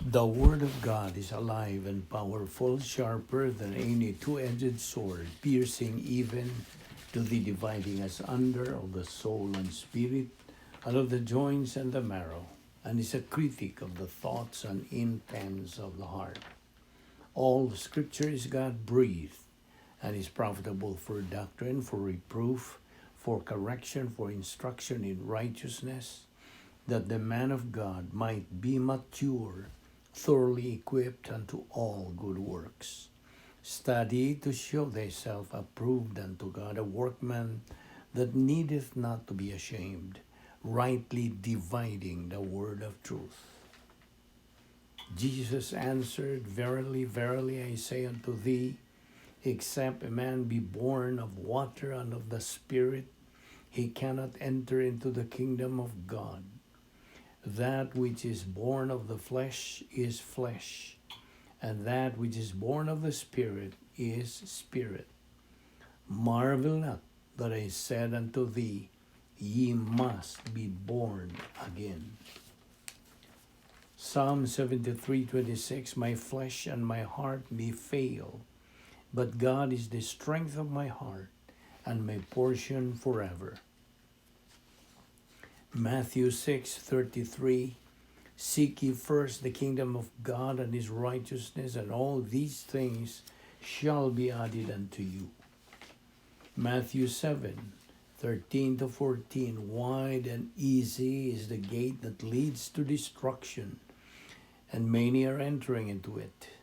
The Word of God is alive and powerful, sharper than any two-edged sword, piercing even to the dividing asunder of the soul and spirit, and of the joints and the marrow, and is a critic of the thoughts and intents of the heart. All Scripture is God-breathed, and is profitable for doctrine, for reproof, for correction, for instruction in righteousness, that the man of God might be mature, thoroughly equipped unto all good works. Study to show thyself approved unto God, a workman that needeth not to be ashamed, rightly dividing the word of truth. Jesus answered, "Verily, verily, I say unto thee, except a man be born of water and of the Spirit, he cannot enter into the kingdom of God. That which is born of the flesh is flesh, and that which is born of the Spirit is spirit. Marvel not that I said unto thee, Ye must be born again." Psalm 73:26, "My flesh and my heart may fail, but God is the strength of my heart and my portion forever." Matthew 6:33, "Seek ye first the kingdom of God and his righteousness, and all these things shall be added unto you." Matthew 7:13 to 14, "Wide and easy is the gate that leads to destruction, and many are entering into it.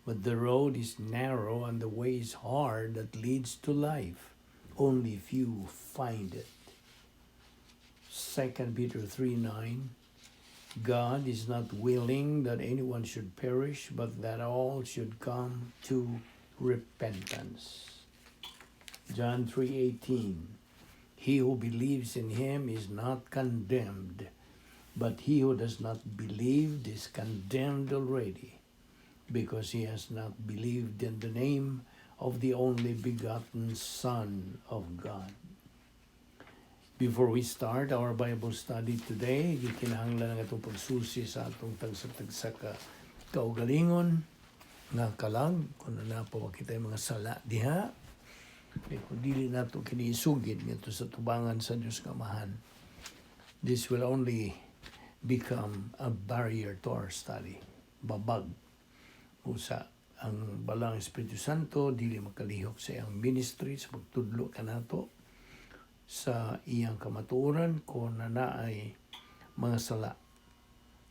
But the road is narrow and the way is hard that leads to life. Only few find it." 2 Peter 3:9, "God is not willing that anyone should perish, but that all should come to repentance." John 3:18, "He who believes in him is not condemned, but he who does not believe is condemned already, because he has not believed in the name of the only begotten Son of God." Before we start our Bible study today, gikinahanglan ang atong pagsusi sa atong tagsa-tagsa ka kaugalingon nga kalag kung naa pa kita mga sala diha. Kay kung dili nato kini isugid ngadto sa tubangan sa Dios nga Amahan, this will only become a barrier to our study. Babag. Usa ang Balaang Espiritu Santo dili makalihok sa iyang ministry sa pagtudlo kanato sa iyang kamatuoran kung na naay mga sala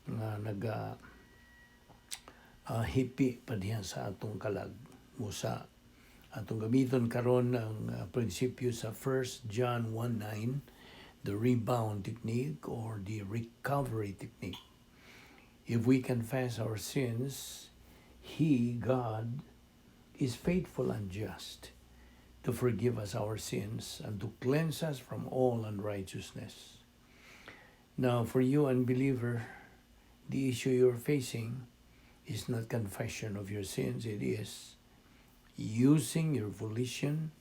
nga naga hipi pa diha sa atong kalag. Musa atong gamiton karon ang prinsipyo sa 1 John 1:9, the rebound technique or the recovery technique. If we confess our sins, He, God, is faithful and just to forgive us our sins and to cleanse us from all unrighteousness. Now, for you, unbeliever, the issue you're facing is not confession of your sins, it is using your volition,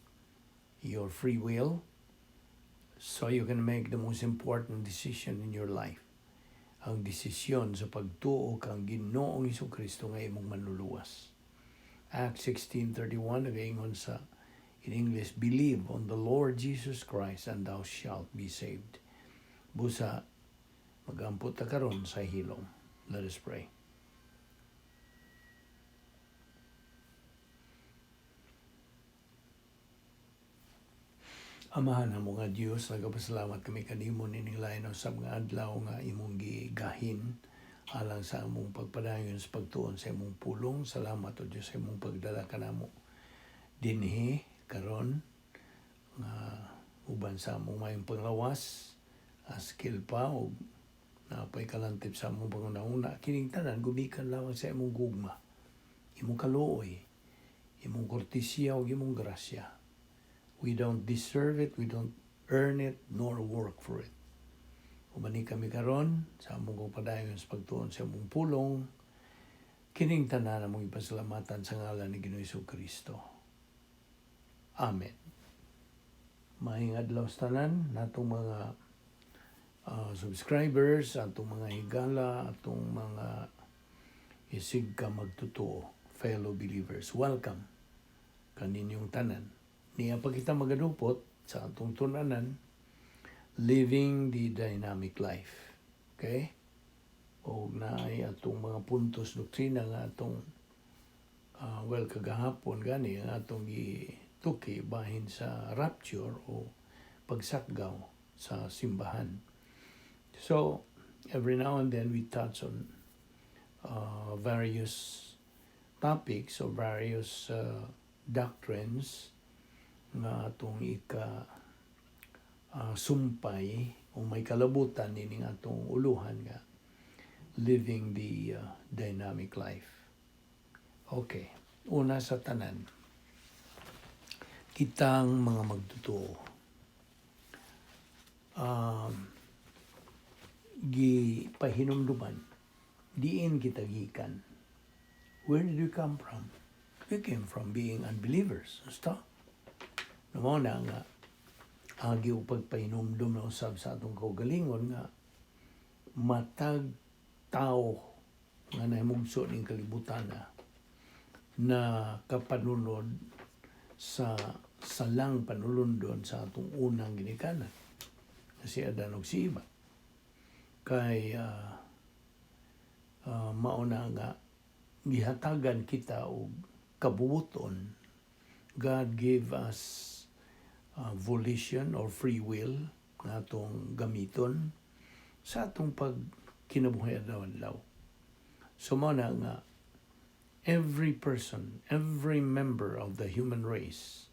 your free will, so you can make the most important decision in your life. Ang desisyon sa pagtuo kang Ginoong Kristo nga imong manluluwas. Acts 16:31 nagaingon sa in English, "Believe on the Lord Jesus Christ and thou shalt be saved." Busa, magampo ta karon sa hilom. Let us pray. Amahan namo nga Dios, nagapasalamat kami kanimo nining lain sa mga adlaw nga imong gigahin alang sa among pagpadayon sa pagtuon sa imong pulong. Salamat, o Dios, sa imong pagdala kanamo dinhi karon nga uban sa among mayong panglawas, askil pa og napay kalantip sa among panghuna-huna. Kining tanan gumikan lamang sa imong gugma, imong kaluoy, imong kortesiya ug imong grasya. We don't deserve it, we don't earn it, nor work for it. Uban ni kami karon sa among pagpadayon sa pagtuon sa imong pulong. Kining tanan among ipasalamatan sa ngalan ni Ginoong Kristo. Amen. Maayong adlaw sa tanan natong mga subscribers, atong mga higala, atong mga Isig ka magtotoo, fellow believers. Welcome kaninyong tanan. Niya pa kita magadupot sa atong tun-anan, Living the Dynamic Life. Okay? O naay atong mga puntos doktrina nga atong well, kagahapon gani ang atong gituki bahin sa rapture o pagsakgaw sa simbahan. So, every now and then we touch on various topics or various doctrines nga atong ika sumpay o may kalabutan nining atong uluhan nga Living the Dynamic Life. Okay, una sa tanan, kitang mga magtotoo. Gipahinumduman, diin kita gikan. Where did we come from? We came from being unbelievers. Basta. Mao na nga, agi og pagpahinumdum na usab sa atong kaugalingon nga matag tao nga nahimugso ning kalibutan na na kapanunod sa salang panulundon sa atong unang ginikanan na si Adan ug si Eva. Kay mao na nga gihatagan kita og kabubuton. God gave us volition or free will nga atong gamiton sa atong pag kinabuhi adlaw-adlaw. So mao na nga every person, every member of the human race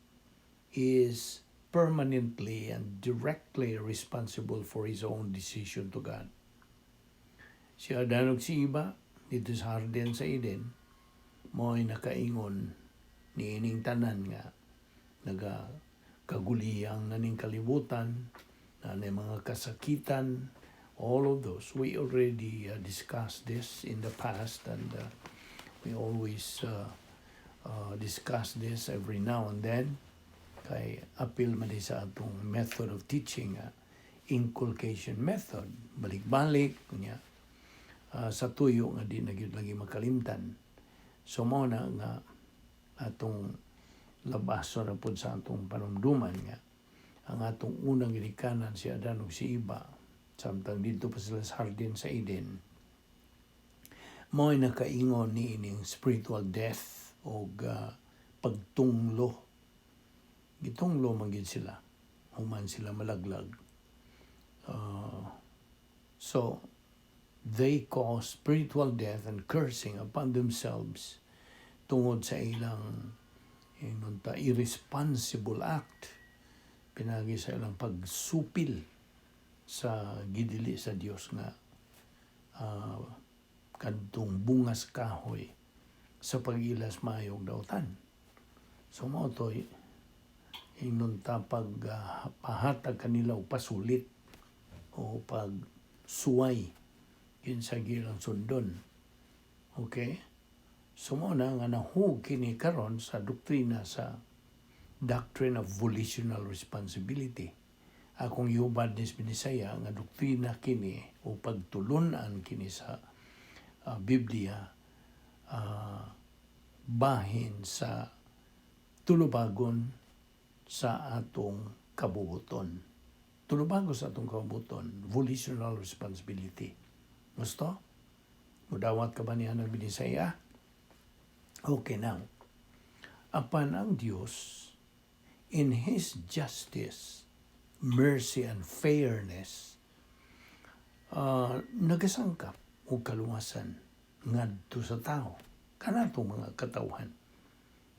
is permanently and directly responsible for his own decision to God. Si Adan ug si Eva didto sa hardin sa Eden mo'y nakaingon niining tanan nga naga kaguliyang na ning kalibutan na mga kasakitan, all of those. We already discussed this in the past and we always discuss this every now and then kay apil man di sa atong method of teaching, inculcation method, balik-balik kunya sa tuyo nga di na gyud lagi makalimtan. So mao na nga atong labason na pud sa atong panumduman nga ang atong unang ginikanan, si Adan ug si Eva, samtang didto pa sila sa hardin sa Eden, mo'y nakaingon ni ining spiritual death o pagtunglo. Gitunglo man gid sila human sila malaglag. So they cause spiritual death and cursing upon themselves tungod sa ilang, ingon ta, irresponsible act pinagi sa ilang pagsupil sa gidili sa Dios nga kadtong bungas kahoy sa pag-ilas maayog dautan. So mao to, ingnon ta, pag pahatag kanila og pasulit o pag suway kinsa gilang sundon. Okay? So mao na nga nahug kini karon sa doktrina sa doctrine of volitional responsibility. Akong ihubad nis Binisaya nga doktrina kini o pagtulunan kini sa Biblia bahin sa tulubagon sa atong kabubuton. Tulubagon sa atong kabubuton, volitional responsibility. Gusto? Mudawat ka ba niya ng Binisaya? Okay, now. Apan ang Dios, in His justice, mercy, and fairness, nagasangkap og kaluwasan ngadto sa tao, kanatong mga katawhan,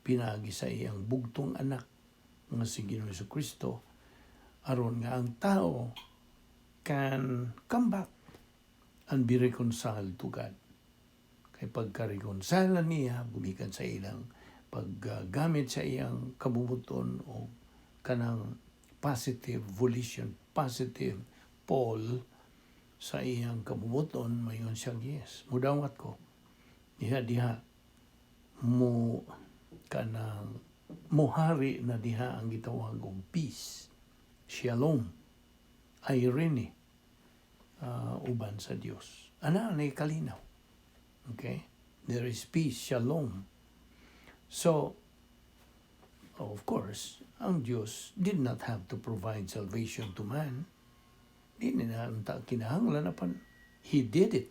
pinaagi sa iyang bugtong anak nga si Ginoong Kristo, aron nga ang tao can come back and be reconciled to God. Kay pagka-reconcile niya, gumikan sa ilang paggamit sa iyang kabubuton o kanang positive volition, positive pull sa iyang kabubuton, mayon siya, "Yes, mudawat ko." Diha diha mo kanang muhari na diha ang gitawag og peace, shalom, irene, uban sa Dios. Ana ni kalinaw. Okay? There is peace, shalom. So, of course, ang Diyos did not have to provide salvation to man. Di na kinahanglan, apan He did it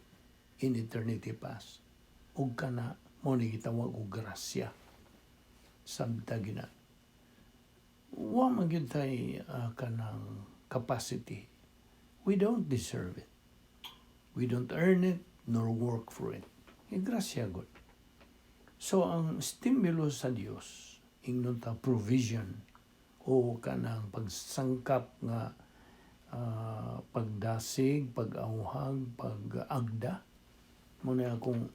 in eternity past. Ug kana mao ni gitawag og grasya. Samtang gina. Wa man gyud tay kanang capacity. We don't deserve it. We don't earn it nor work for it. E grasya gud. So ang stimulus sa Dios, ingnon ta provision o kanang pagsangkap nga pagdasig, pag-auhag, pag-agda. Mao na akong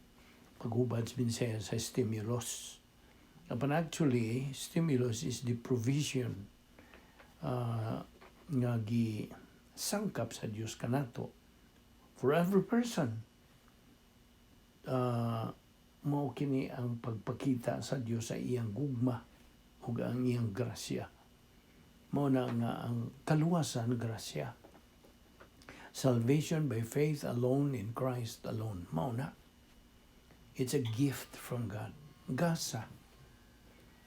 paghubad sa Binsaya sa stimulus. But actually, stimulus is the provision nga gi sangkap sa Dios kanato for every person. Mao kini ang pagpakita sa Dios sa iyang gugma ug ang iyang grasya. Mao na nga ang kaluwasan, grasya. Salvation by faith alone in Christ alone. Mao na. It's a gift from God. Gasa.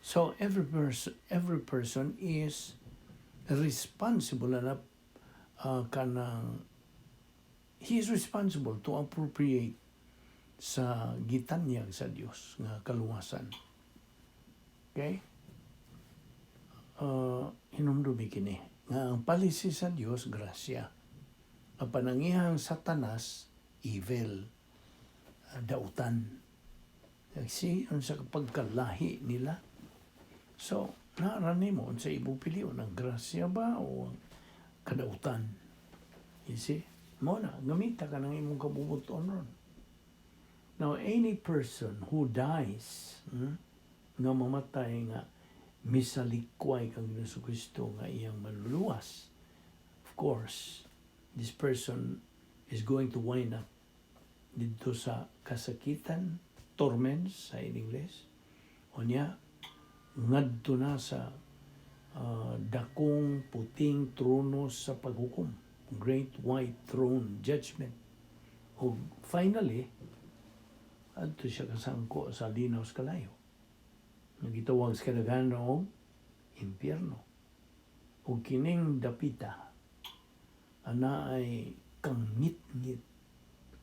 So every person is responsible na kanang he is responsible to appropriate sa gitanyag sa Dios nga kaluwasan. Okay? Hinumdumi kini nga ang policy sa Dios, grasya. Apan ang iyang Satanas, evil, dautan. See, unsa pagkalahi nila. So, naa ra nimo unsa imong pilion, ang grasya ba o ang kadautan? You see? Mao na, gamita ka ng imong kabubuton ron. Now, any person who dies, nga mamatay nga misalikway kang Hesus Kristo nga iyang manluluwas, of course, this person is going to wind up dito sa kasakitan, torments sa in English. O niya, ngadto na sa dakong puting trono sa paghukom. Great White Throne Judgment. O finally, adto siya kasangko sa linaw sa kalayo. Nga gitawag sa kadaghanan og impyerno. O kining dapita, ana ay kangit-ngit,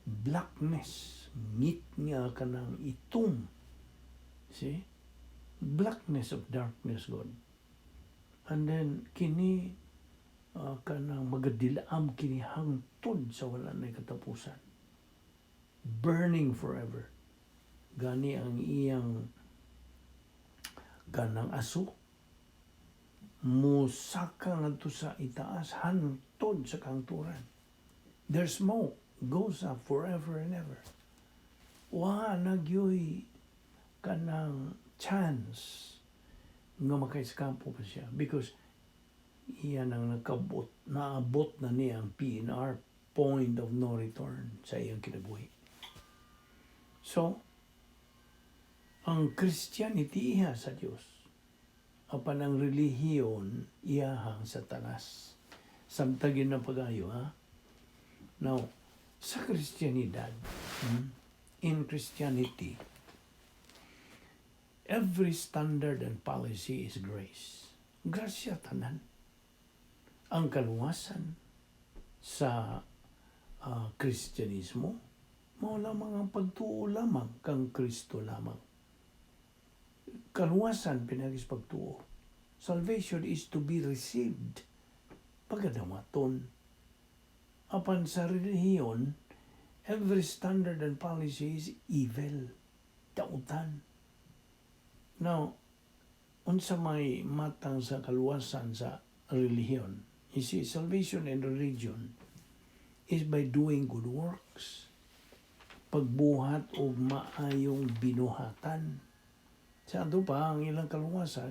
blackness, ngit nga kanang itom. See? Blackness of darkness, God. And then, kini kanang magadilaam kini hangtod sa wala na katapusan. Burning forever. Gani ang iyang kanang aso musaka ngadto sa itaas hantod sa kahangturan. Their smoke goes up forever and ever. Wa na gyoy kanang chance nga makaiskampo pa siya because iyan ang nakabot, naabot na niya ang PNR, point of no return, sa iyang kinabuhi. So, ang Christianity iha sa Dios. Apan ang relihiyon, iyahang Satanas. Samtagin na pagayo, ha? Now, sa Kristiyanidad, in Christianity, every standard and policy is grace. Grasya tanan. Ang kaluwasan sa Kristyanismo, mao lamang ang pagtuo lamang kang Kristo lamang. Kaluwasan pinaagi sa pagtuo. Salvation is to be received. Pagadawaton. Apan sa relihiyon, every standard and policy is evil. Dautan. Now, unsa may matang sa kaluwasan sa relihiyon? You see, salvation in religion is by doing good works. Pagbuhat og maayong binuhatan. Sa ato pa, ang ilang kaluwasan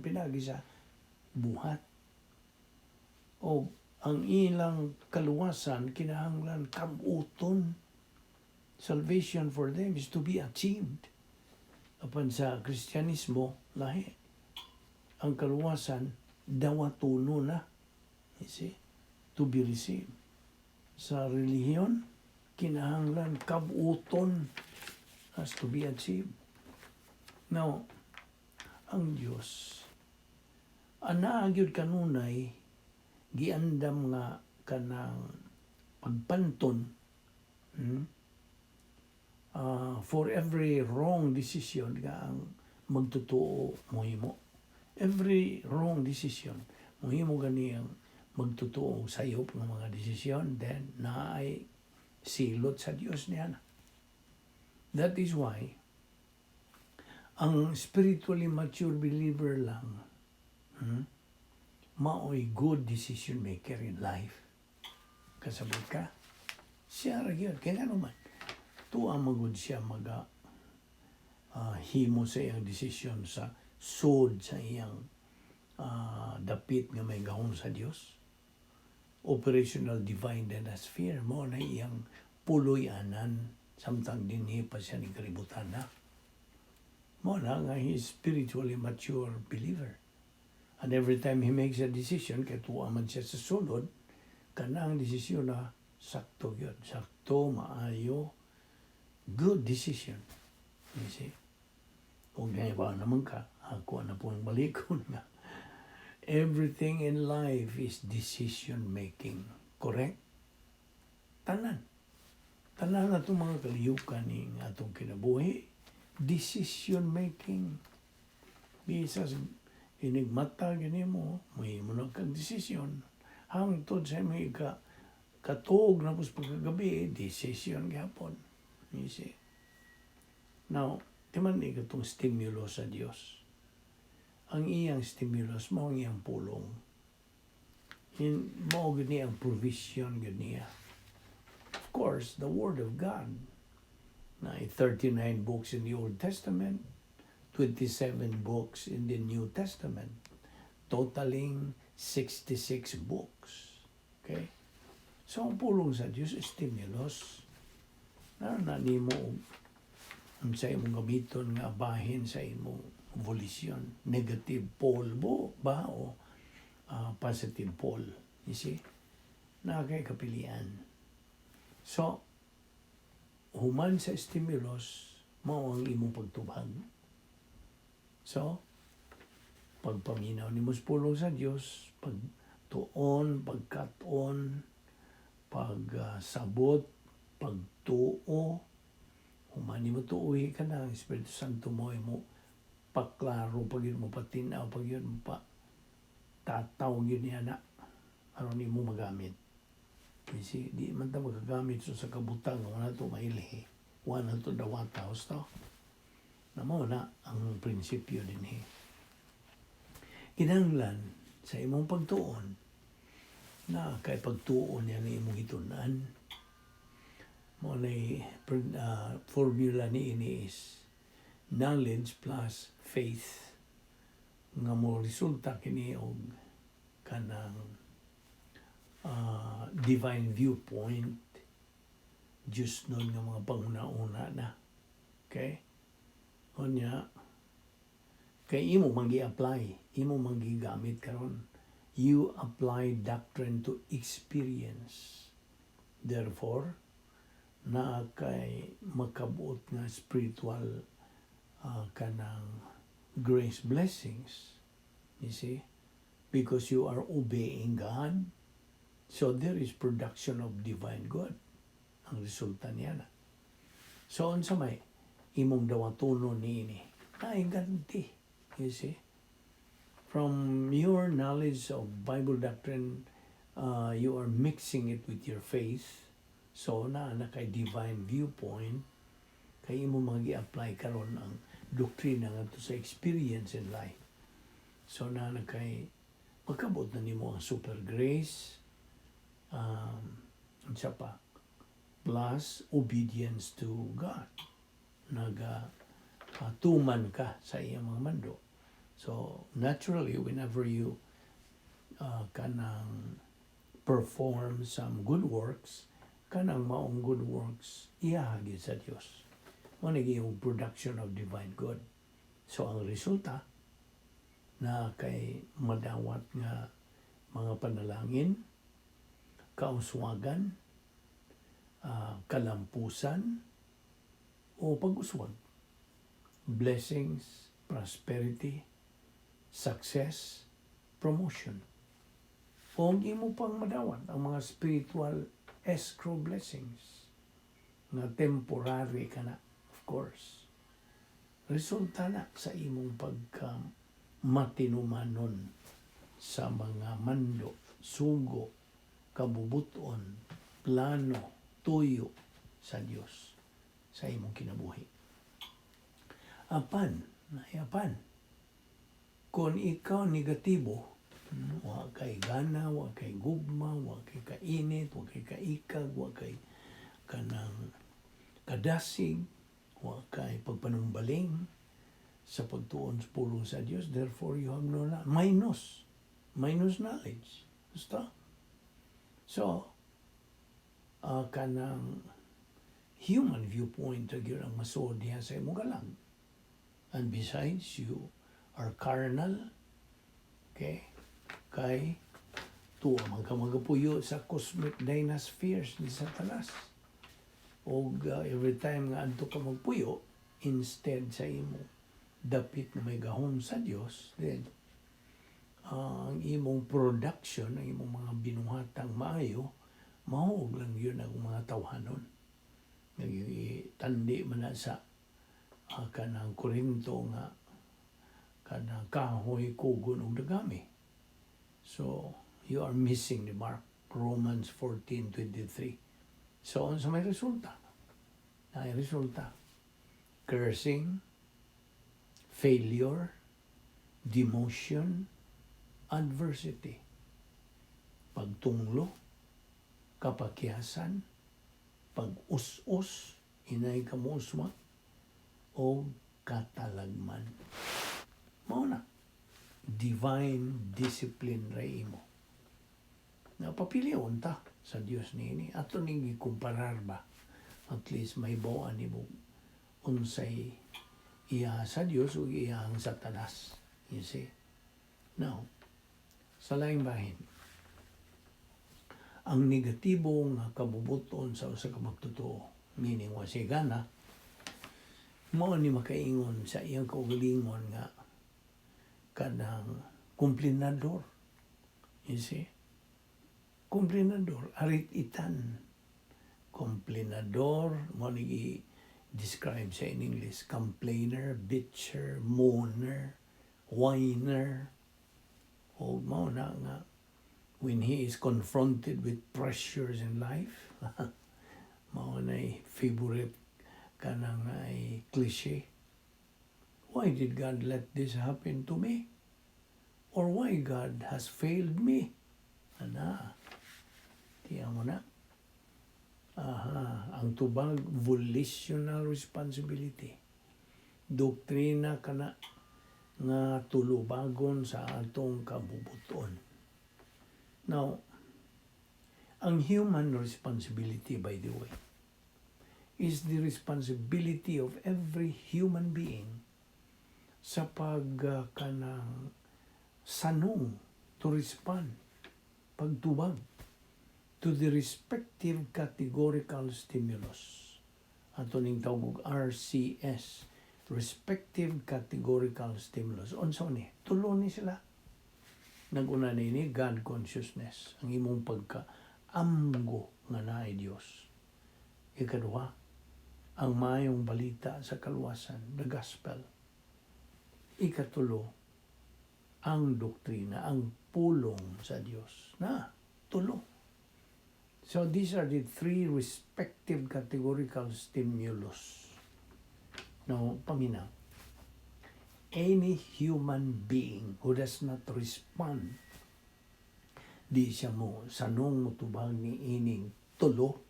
pinagi sa buhat. O ang ilang kaluwasan kinahanglan kabuton. Salvation for them is to be achieved. Apan sa Kristyanismo, lahi. Ang kaluwasan, dawatono na. You see? To be received. Sa relihiyon, kinahanglan kabuton. Has to be achieved. Now, ang Diyos, anaa gyud kanunay giandam nga kanang pagpanton, For every wrong decision nga ang magtotoo mohimo. Every wrong decision, mohimo gani ang magtotoo sayop nga mga desisyon, then naay silot sa Dios niya na. That is why ang spiritually mature believer lang, maoy good decision maker in life. Kasabot ka? Siya ra gyud. Kaya nga naman, tuwa magud siya maga himo sa iyang desisyon sa sud sa iyang dapit nga may gahom sa Dios. Operational divine sphere mao na iyang puloy-anan samtang dinhi pa siya ning kalibutan na. Mao na nga he is spiritually mature believer. And every time he makes a decision, kay tuwa man siya sa sulod, kanang desisyon na sakto gyud. Sakto, maayo, good decision. You see? Kung ba naman ka, ako na po ang balikon nga. Everything in life is decision making. Correct? Tanan. Tanan atong mga kaliyukan ning atong kinabuhi. Decision making. Bisas inigmata gani mo, mohimo na kag desisyon. Hangtod sa imong ka katuog na pos pagkagabi, decision gyapon. You see? Now, di man ni katong stimulus sa Dios. Ang iyang stimulus mao ang iyang pulong. Mao gyud ni ang provision gyud niya. Of course, the Word of God. Na 39 books in the Old Testament, 27 books in the New Testament, totaling 66 books. Okay? So, ang pulong sa Diyos, stimulus. Na nimo unsa imong gamiton nga bahin sa imong volition. Negative pole bo ba o positive pole? You see? Na kay kapilian. So, human sa stimulus, mao ang imong pagtubag. So, pagpaminaw nimo sa pulong sa Dios, pagtuon, pagkat-on, pagsabot, pagtuo, human nimo tuohi ka na, ang Espiritu Santo mo mo paklaro pag yun mo patinaw, pag yun mo pa tataw yun niya na aron nimo magamit. You see, di man ta makagamit so sa kabutang wala to mailhi. Wala to dawata husto. Na mao na ang prinsipyo dinhi. Kinahanglan sa imong pagtuon na kay pagtuon niya ni imong gitun-an. Mao na formula ni ini is knowledge plus faith nga mo resulta kini og kanang divine viewpoint, Diyos nun nga mga panguna-una na. Okay? Unya, kay imo man gi-apply, imo man gigamit karon. You apply doctrine to experience. Therefore, naa kay makabuot nga spiritual kanang grace blessings. You see? Because you are obeying God. So there is production of divine good. Ang resulta niya na. So unsa may imong dawatonon niini? Naay ganti. You see? From your knowledge of Bible doctrine, you are mixing it with your faith. So naa na kay divine viewpoint kay imo mga gi-apply karon ang doktrina ngadto sa experience in life. So naa na kay magkabot na nimo ang super grace, unsa pa, plus obedience to God. Naga tuman ka sa iyang mga mando. So naturally, whenever you kanang perform some good works, kanang maong good works, iyahagi sa Dios. Mao ni yung production of divine good. So ang resulta na kay madawat nga mga panalangin, kauswagan, kalampusan, O pag-uswag. Blessings, prosperity, success, promotion. O ang imo pang madawat ang mga spiritual escrow blessings nga temporary ka na, of course. Resulta na sa imong pagka matinumanon sa mga mando, sugo, kabubuton, plano, tuyo sa Dios sa imong kinabuhi. Apan, apan, kung ikaw negatibo, wa kay gana, wa kay gugma, wa kay kainit, wa kay kaikag, wa kay kanang kadasig, wa kay pagpanumbaling sa pagtuon sa pulong sa Dios, therefore you have no minus knowledge. Basta. So, kanang human viewpoint gyud ang masuod diha sa imong galang. And besides, you are carnal, okay? Kay tuwa man ka magapuyo sa cosmic dynaspheres ni Satanas. Og every time nga adto ka magpuyo, instead sa imo dapit na may gahom sa Dios, then ang imong production, ang imong mga binuhatang maayo, mahuog lang yun ang mga tawhanon. Tandi man na sa kanang Korinto nga kanang kahoy, kugon ug dagami. So, you are missing the mark. Romans 14:23. So, unsa may resulta? Ay resulta. Cursing, failure, demotion, adversity. Pagtunglo, kapakyasan, pag-us-us, inay ka mouswag, o katalagman. Mao na. Divine discipline ra imo. Na papilion ta sa Dios niini. Ato ning gikumparar ba? At least may buwan nimo unsay iya sa Dios ug iyang Satanas. You see? Now, sa laing bahin, ang negatibo nga kabubuton sa usa ka magtotoo, meaning wa siya gana, mao ni makaingon sa iyang kaugalingon nga kanang kumplinador. You see? Kumplinador, arit itan. Komplinador, mao ni describe siya in English, complainer, bitcher, moaner, whiner. O mao na nga when he is confronted with pressures in life, mao na favorite kanang ay cliche. "Why did God let this happen to me?" Or "Why God has failed me?" Ana, tiyan mo na. Aha, ang tubag, volitional responsibility. Doktrina kana nga tulubagon sa atong kabubuton. Now, ang human responsibility, by the way, is the responsibility of every human being sa pag kanang sanong, to respond, pagtubag to the respective categorical stimulus. Ato ning tawag og RCS, respective categorical stimulus. Unsa ni? Tulo ni sila. Naguna ni God consciousness, ang imong pagka amgo nga naay Dios. Ikaduha, ang maayong balita sa kaluwasan, the gospel. Ikatulo, ang doktrina, ang pulong sa Dios. Na, tulo. So these are the three respective categorical stimulus. Now, paminaw. Any human being who does not respond, di siya mo sanong mutubag ni ining tulo,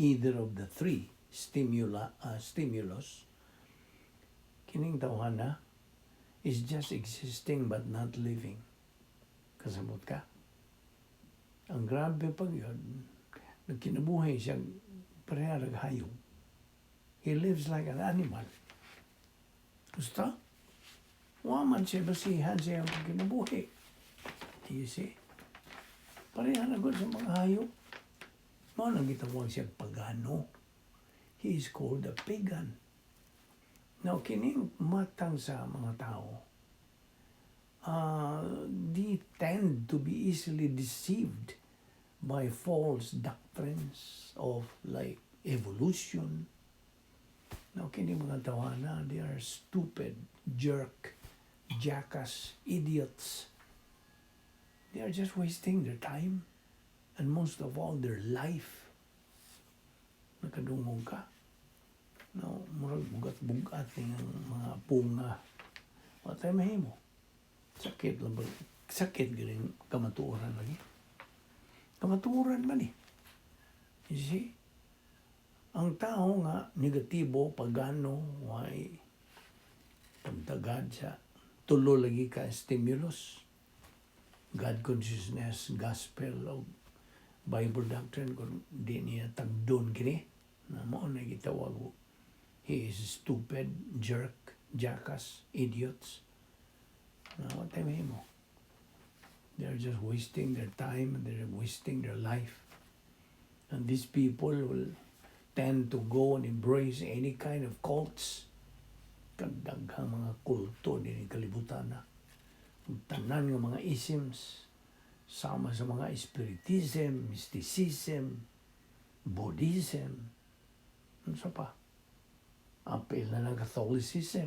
either of the three stimulus, kining tawhana is just existing but not living. Kasabot ka? Ang grabe pag yun, nagkinabuhi siya pareha rag hayop. He lives like an animal. Gusto? Wa man siya basihan siya ang kinabuhi. You see? Pareha na gud sa mga hayop. Mao nang gitawag siya pagano. He is called a pagan. Now, kining matang sa mga tao, they tend to be easily deceived by false doctrines of like evolution. Now, kini mga tawana, they are stupid, jerk, jackass, idiots. They are just wasting their time and, most of all, their life. Nakadungog ka. No, murag bugat-bugat ang mga punga. Wa tay mahimo. Sakit lang ba? Sakit galing kamatuoran lagi. Kamatuoran man eh. You see? Ang tao nga negatibo, pagano, way pagtagad sa tulo lagi ka stimulus. God consciousness, gospel, o Bible doctrine, kung di niya tagdon kini, na mao na gitawag og he is stupid, jerk, jackass, idiots. Na wa tay mahimo. They're just wasting their time, they're wasting their life. And these people will tend to go and embrace any kind of cults. Kadaghang mga kulto din kalibutan na. Ug tanan nga mga isms, sama sa mga spiritism, mysticism, Buddhism, ano sa pa? Apil na ng Catholicism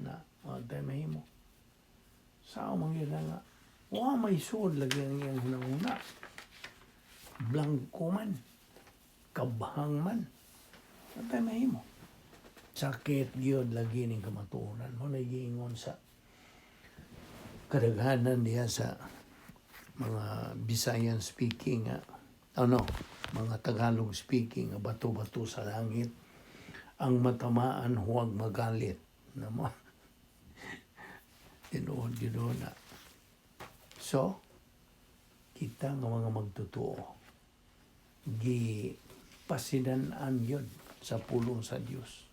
na wa tay mahimo. Sa mga yun na nga, wa may suod lagi ang iyang hunahuna. Blanco man, kabhang man. Wa tay mahimo. Sakit gyud lagi ning kamatuoran mo na giingon sa kadaghanan diha sa mga Bisayan speaking nga ano, mga Tagalog speaking nga bato-bato sa langit ang matamaan, huwag magalit na mo. Tinuod gyud na. So kita nga mga magtotoo, gi pasidan-an yun sa pulong sa Dios.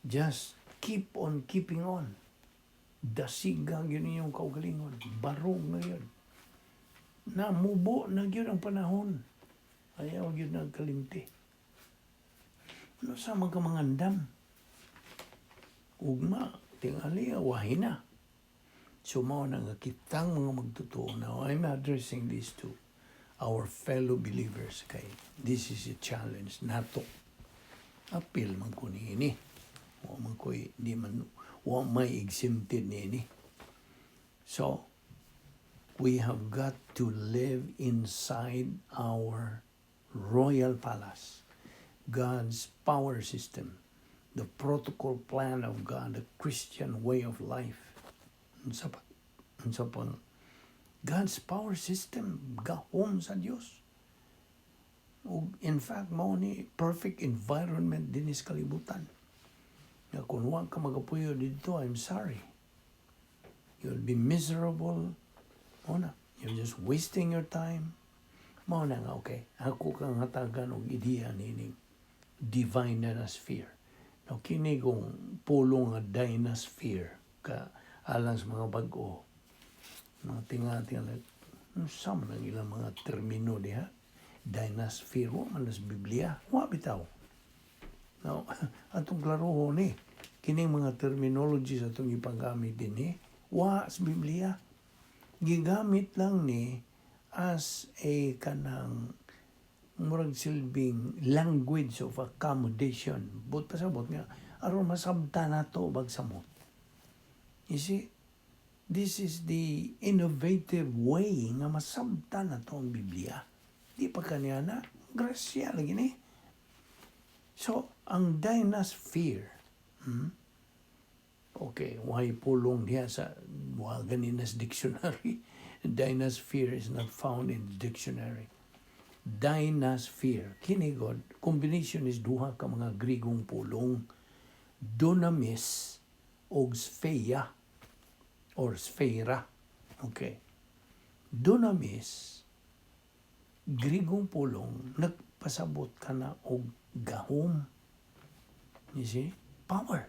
Just keep on keeping on. Dasiga yun inyong kaugalingon. Barog na yun. Namubo na yun ang panahon. Ayaw yun nagkalimti. Ano sa mga mangandam? Ugma, tingali, wahi na. So mao na nga kitang mga magtotoo. Now, I'm addressing this to our fellow believers kay this is a challenge nato. Apil man ko niini. Wa man ko'y di man wa may exempted niini. So, we have got to live inside our royal palace, God's power system, the protocol plan of God, the Christian way of life. Unsa pa, unsa pang God's power system, gahom sa Dios. Ug in fact, mao ni perfect environment din sa kalibutan. Nga kung wa ka magapuyo dito, I'm sorry. You'll be miserable. Mao na, you're just wasting your time. Mao na nga, okay. Ako kang hatagan og ideya nining divine dynasphere. Now, kini kong pulong nga dynasphere ka alang sa mga bag-o. Mga tinga-tinga, unsa man ang ilang mga termino diha? Dynasphere, wa man sa Biblia. Wa bitaw. Now, atong klarohon ni, kining mga terminologies atong ipagamit din eh, wa sa Biblia. Gigamit lang ni as a kanang murag silbing language of accommodation. But pasabot nga, aron masabta nato bagsamot. You see, this is the innovative way nga masabta nato ang Biblia. Di pa kaniya na, grasya lagi ni. So, ang dynasphere, Okay, why pulong diha sa wa ganinas dictionary? Dynasphere is not found in the dictionary. Dynasphere. Kini god, combination is duha ka mga Grigong pulong. Dunamis og spheia or sphera. Okay. Dunamis, Grigong pulong, nagpasabot ka na og gahom. You see? Power.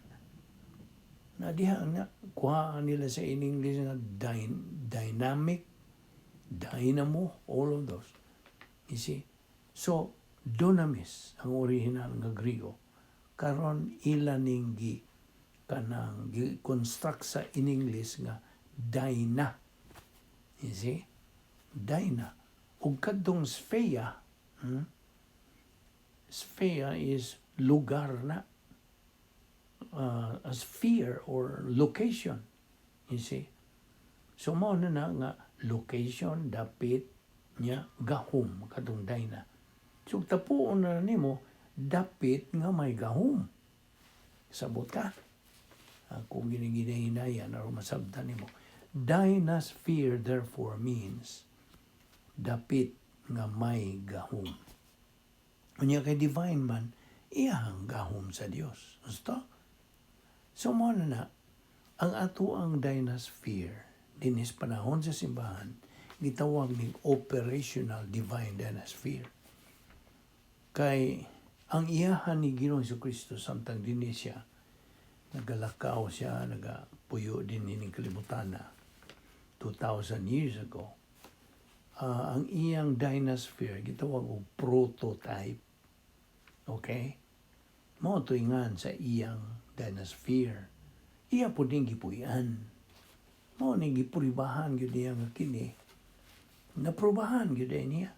Na diha nga kuha nila sa in English nga dynamic, dynamo, all of those. You see? So, Dunamis ang original nga Griego. Karon ila ning gi kanang gi-construct sa in English nga dyna. You see? Dyna. Ug kadtong sphere, Sphere is lugar na. A sphere or location. You see? So mao na na nga location, dapit niya, gahom katong dyna. So tapuon na nimo dapit nga may gahom. Sabot ka? Kung giniginahinaya na masabtan nimo. Dynasphere therefore means dapit nga may gahom. Unya kay divine man, iyang gahom sa Dios. Gusto? So mao na na, ang ato ang dynasphere dinis panahon sa simbahan, gitawag ning operational divine dynasphere. Kay ang iyahan ni Ginoong Kristo samtang dinhi siya, nagalakaw siya, nagapuyo din ining kalibutan na 2,000 years ago. Ang iyang dynasphere gitawag og prototype. Okay? Mao to ingan sa iyang dynasphere. Iya po din gipuy-an. Mao ni gipuribahan gyud niya nga kini. Naprobahan gyud niya.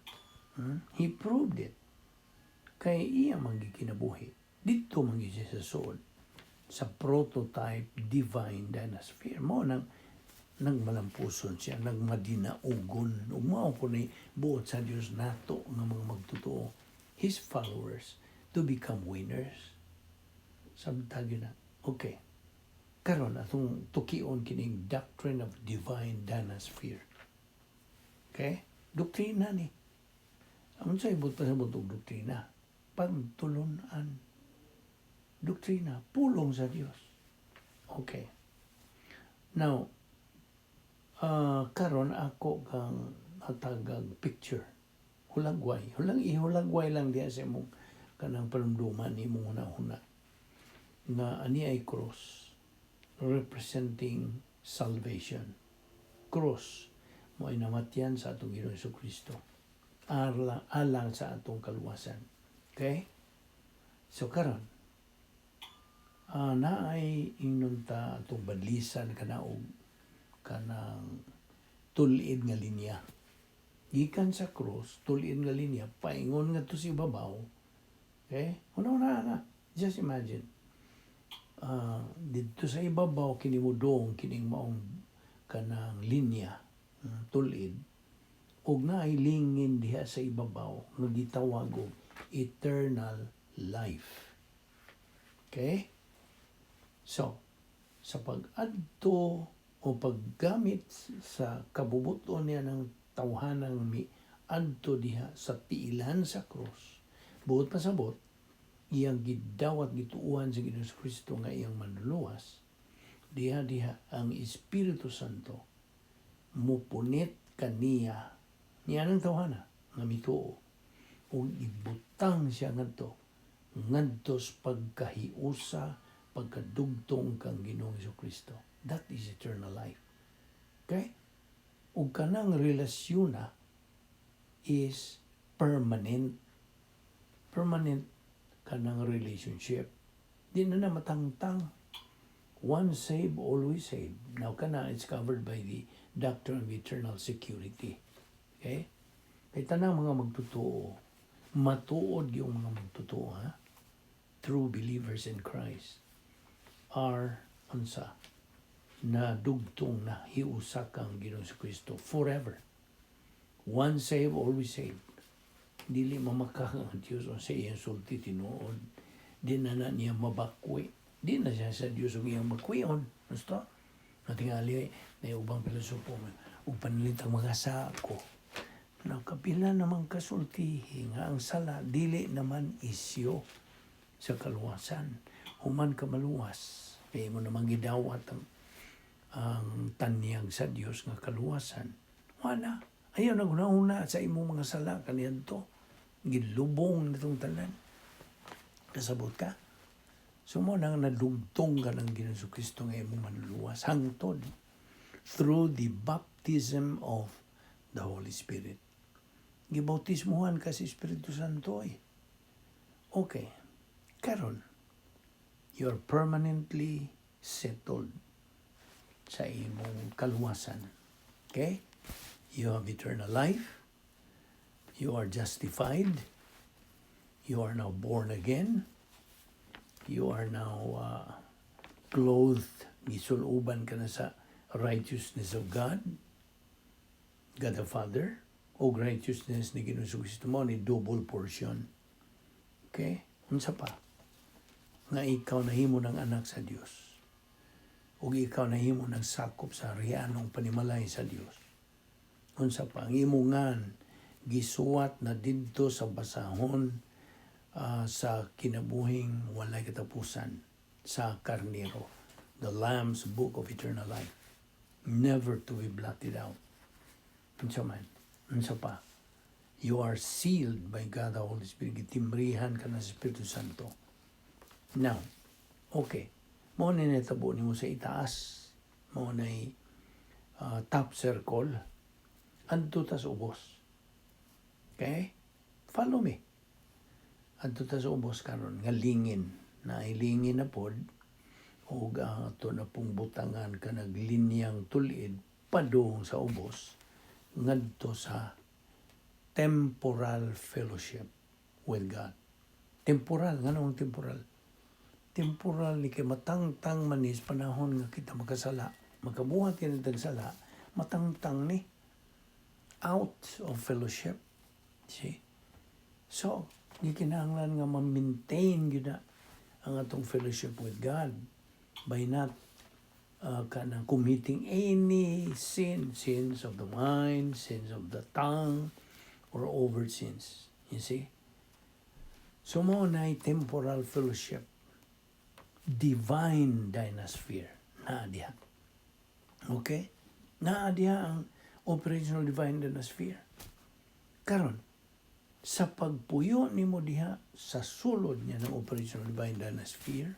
He proved it. Kay iya man gikinabuhi. Didto man gyud siya sa suod sa prototype divine dynasphere. Mao nang nagmalampuson siya, nagmadinaugon. Ug mao po ni buot sa Dios nato nga mga magtotoo, His followers, to become winners. Samtang na. Okay. Karon atong tukion kining doctrine of divine dynasphere. Okay? Doktrina ni. Ang sa ibot pa sa og doktrina? Pagtulunan. Doktrina, pulong sa Dios. Okay. Now, karon ako kang hatagag picture. Hulagway. Hulang ihulagway lang diya sa imong kanang panumduman, imong huna-huna. Nga ani ay cross representing salvation. Cross mo ay namatyan sa atong Ginoong Kristo alang, alang sa atong kaluwasan. Okay? So karon naay ingnon ta atong badlisan kana og kanang tulid nga linya. Gikan sa cross, tulid nga linya, paingon nga to si ibabaw. Okay? Una-una na. Just imagine. Didto sa ibabaw kini mo dong kining maong kanang linya, tulid ug naay lingin diha sa ibabaw nga gitawag og eternal life. Okay? So, sa pag-adto o paggamit sa kabubuton niya ng tawhanang mi adto diha sa tiilan sa cross, buot pasabot, iyang gidawat, gituuhan sa Ginoong Kristo nga iyang manluluwas, diha diha ang Espiritu Santo mupunit kaniya niya ng tawhana nga mituo ug ibutang siya ngadto ngadto sa pagkahiusa, pagkadugtong kang Ginoong Kristo. That is eternal life. Okay? Ug kanang relasyon na is permanent. Permanent kanang relationship. Di na na matangtang. Once saved, always saved. Now kana, it's covered by the doctrine of eternal security. Okay? Kay tanang mga magtotoo, matuod yung mga magtotoo, ha? True believers in Christ are unsa na dugtong na hiusa kang Ginoong Kristo forever. Once saved, always saved. Dili mamakak ang Diyos sa iyang sulti tinuod. Di na na niya mabakwi. Di na siya sa Diyos ang iyang bakwion. Gusto? Natingali na ubang pilosopo ug panilit ang mga sako. Nakapila naman kasultihi nga ang sala dili naman isyo sa kaluwasan. Human ka maluwas, kaya mo naman gidawat ang tanyag sa Dios nga kaluwasan. Wala. Ayaw na una sa imong mga sala kaniadto. Gilubong nitong tanan. Kasabot ka? So mo nang nadugtong ka ng Ginoong Kristo nga imong manluluwas hangtod through the baptism of the Holy Spirit. Gibautismuhan ka sa Espiritu Santo eh. Okay. Karon, you are permanently settled sa imong kaluwasan. Okay? You have eternal life. You are justified. You are now born again. You are now clothed. Gisuloban ka na sa righteousness of God, God the Father, o righteousness ni Ginoong Kristo mo ni double portion. Okay? Unsa pa? Nga ikaw nahimo ng anak sa Dios. Ug ikaw nahimo ng sakop sa rianong panimalay sa Dios. Unsa pa? Ang imong ngan gisuwat na didto sa basahon sa kinabuhing walay katapusan sa Karnero, the Lamb's Book of Eternal Life, never to be blotted out. Unsa man? Unsa pa? You are sealed by God the Holy Spirit. Gitimbrihan ka ng Espiritu Santo. Now, okay. Mao ni nitabo nimo sa itaas. Mao na top circle. Adto ta sa ubos. Okay? Follow me. Adto ta sa ubos karon nga lingin. Na lingin na pod ug ang ato na pong butangan kanang linyang tulid padung sa ubos ngadto sa temporal fellowship with God. Temporal, nganong temporal? Temporal ni kay matangtang manis panahon nga kita makasala, makabuhat kita sala, matangtang ni out of fellowship. See? So, gikinahanglan nga ma-maintain gyud na ang atong fellowship with God by not kanang committing any sin, sins of the mind, sins of the tongue, or overt sins. You see? So mao na temporal fellowship. Divine dynasphere. Naa diha. Okay? Naa diha ang operational divine dynasphere. Karon, sa pagpuyo nimo diha sa sulod niya ng operational divine dynasphere,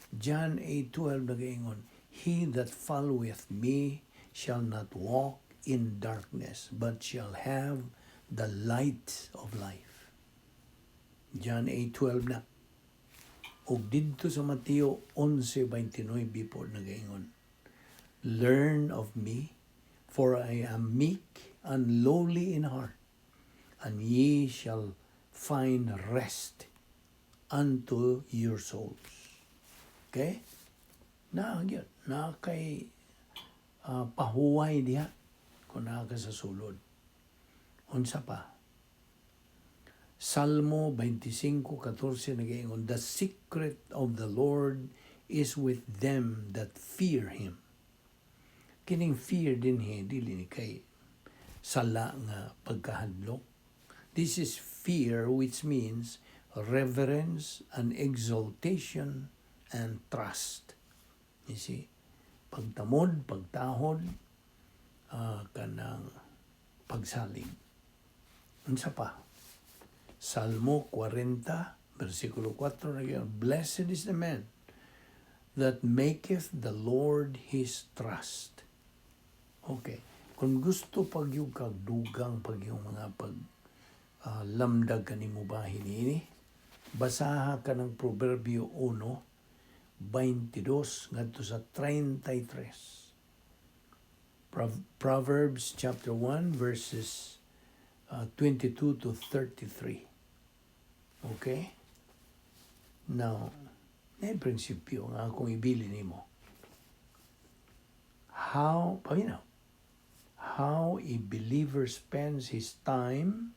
John 8:12 nagaingon, "He that followeth me shall not walk in darkness, but shall have the light of life." John 8:12 na. Ug didto sa Mateo 11:29 po nagaingon, "Learn of me, for I am meek and lowly in heart, and ye shall find rest unto your souls." Okay? Na gyud, na kay pahuway diha kung naa ka sa sulod. Unsa pa? Salmo 25:14 nagaingon, "The secret of the Lord is with them that fear Him." Kining fear dinhi, dili ni kay sala nga pagkahadlok. This is fear which means reverence and exaltation and trust. You see? Pagtamod, pagtahod, kanang pagsalig. Unsa pa? Salmo 40, versikulo 4, nagaingon, "Blessed is the man that maketh the Lord his trust." Okay. Kung gusto pagyud kag dugang pag yung mga pag lamdag kanimo bahin ini, basaha ka ng Proverbio 1, 22 ngadto sa 33. Proverbs chapter 1 verses 22 to 33. Okay? Now, na prinsipyo nga akong ibili nimo. How, paminaw, how a believer spends his time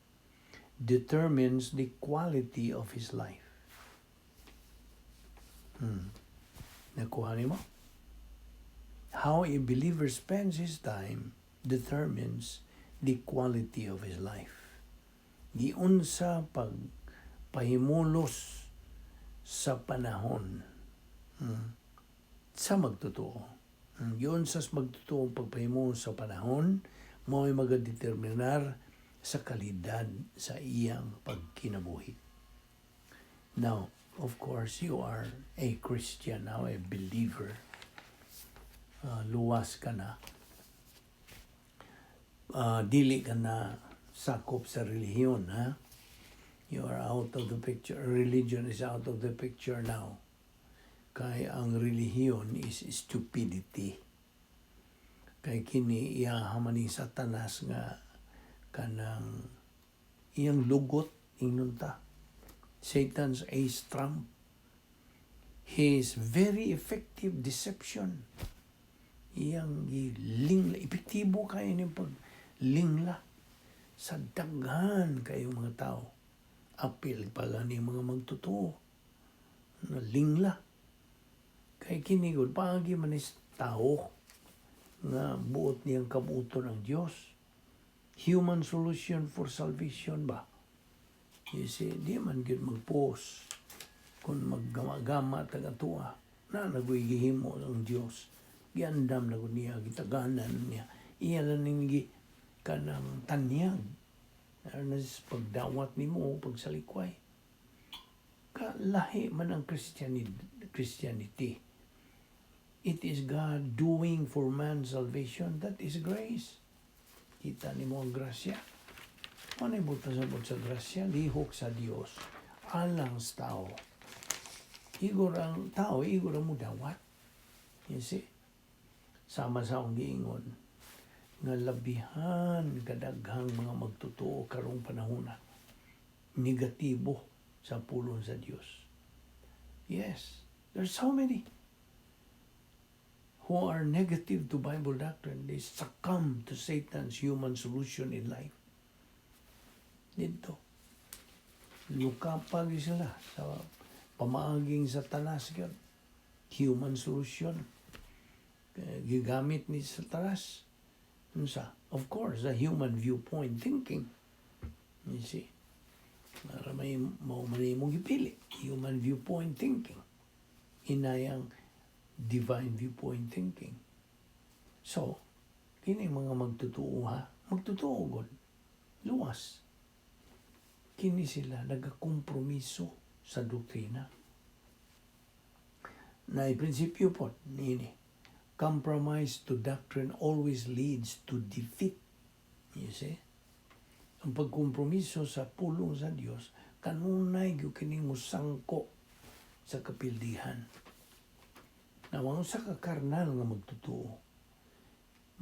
determines the quality of his life. Nakuha nimo? How a believer spends his time determines the quality of his life. Giunsa pag pahimulos sa panahon sa magtotoo. Giunsa sa magtotoo ang pagpahimulos sa panahon, mao'y magadeterminar sa kalidad sa iyang pagkinabuhi. Now, of course, you are a Christian now, a believer. Luwas ka na. Dili ka na sakop sa relihiyon, ha? You are out of the picture. Religion is out of the picture now. Kay ang relihiyon is stupidity. Kay kini iya man ni Satanas nga kanang iyang lugot, ingnon ta. Satan's ace trump. His very effective deception. Iyang gilingla, epektibo kayo ni paglingla sa daghan kayong mga tao. Apil pa gani mga magtotoo. Na lingla. Kay kini gud paagi man is tao nga buot niyang kabuton ang Dios. Human solution for salvation ba? You see, di man gyud magpos kung maggama-gama taga tuwa na nagoy gihimo ang Dios. Giandam na gud niya, gitaganan niya. Iya lang ning gi kanang tanyag. Ano pagdawat nimo, pagsalikway. Kalahi man ang Christianity. It is God doing for man's salvation. That is grace. Kita nimo ang grasya. Ano buta sa sa grasya? Lihok sa Dios. Alang sa tao. Igor ang tao, igor ang mudawat. You see? Sama sa akong giingon nga labihan kadaghang mga magtotoo karong panahona negatibo sa pulong sa Dios. Yes, there's so many who are negative to Bible doctrine. They succumb to Satan's human solution in life. Dito. Lukapag sila sa pamaaging Satanas gyud. Human solution. Gigamit ni Satanas. Unsa? Of course, the human viewpoint thinking. You see? Para may mao man imong gipili. Human viewpoint thinking. Inayang divine viewpoint thinking. So, kini mga magtotoo ha, magtotoo god. Luwas. Kini sila nagakompromiso sa doktrina. Na prinsipyo po nini, compromise to doctrine always leads to defeat. You see? Ang pagkompromiso sa pulong sa Dios kanunay gyud kining musangko sa kapildihan. Na ang usa ka karnal nga magtotoo,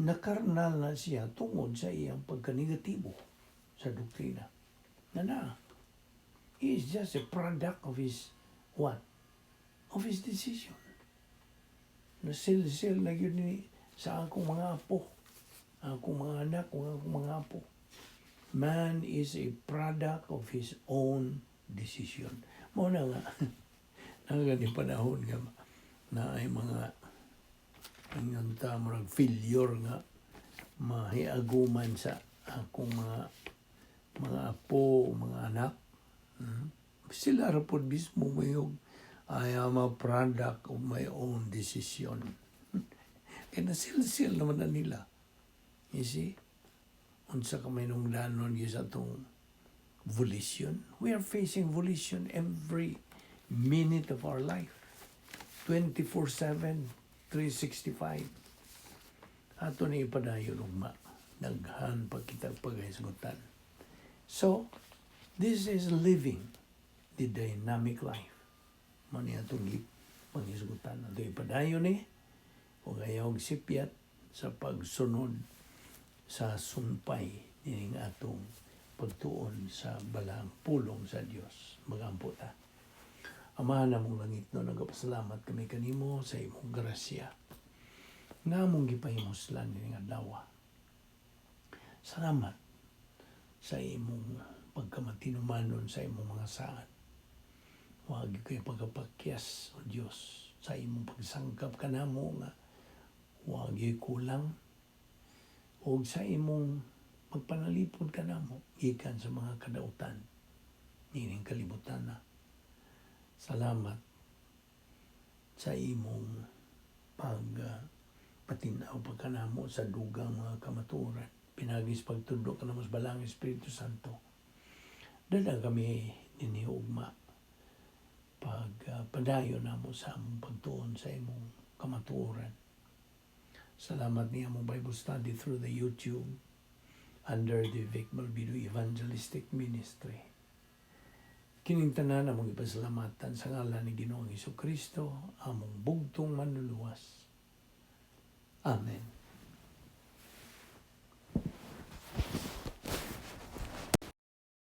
nakarnal na siya tungod sa iyang pagkanegatibo sa doktrina. Na na, he is just a product of his what? Of his decision. Nasilsil na yun ni sa akong mga apo, akong mga anak, akong mga apo. Man is a product of his own decision. Mao na nga, nangagani panahon nga na ay mga ingon ta murag failure nga mahiaguman sa akong mga apo, mga anak. Sila ra pod mismo mayog, "I am a product of my own decision." Kaya nasilsil naman na nila. You see? Unsa ka may nungdanon gyud sa atong volition. We are facing volition every minute of our life. 24/7, 365. Ato ni ipadayon ugma. Daghan pa kita paghisgutan. So, this is living the dynamic life. Mao ni atong panghisgutan. Ato ipadayon ni ug ayaw og sipyat sa pagsunod sa sumpay nining atong pagtuon sa balang pulong sa Dios. Magampo ta. Amahan namong langit no, nagapasalamat kami kanimo sa imong grasya nga among gipahimuslan nining adlaw. Salamat sa imong pagkamatinumanon sa imong mga saad. Wa gyud kay pagkapakyas, o Dios, sa imong pagsangkap kanamo nga wa gyud kulang ug sa imong pagpanalipod kanamo gikan sa mga kadautan nining kalibutan na. Salamat sa imong pag patinaw pagkanamo sa dugang mga kamatuoran. Pinagis pagtudlo kanamo sa Balaang Espiritu Santo. Dala kami dinhi ugma pag padayon namo sa among pagtuon sa imong kamatuoran. Salamat niya among Bible study through the YouTube under the Vic Malvido Evangelistic Ministry. Kining tanan among ipasalamatan sa ngalan ni Ginoong Kristo, among bugtong Manluluwas. Amen.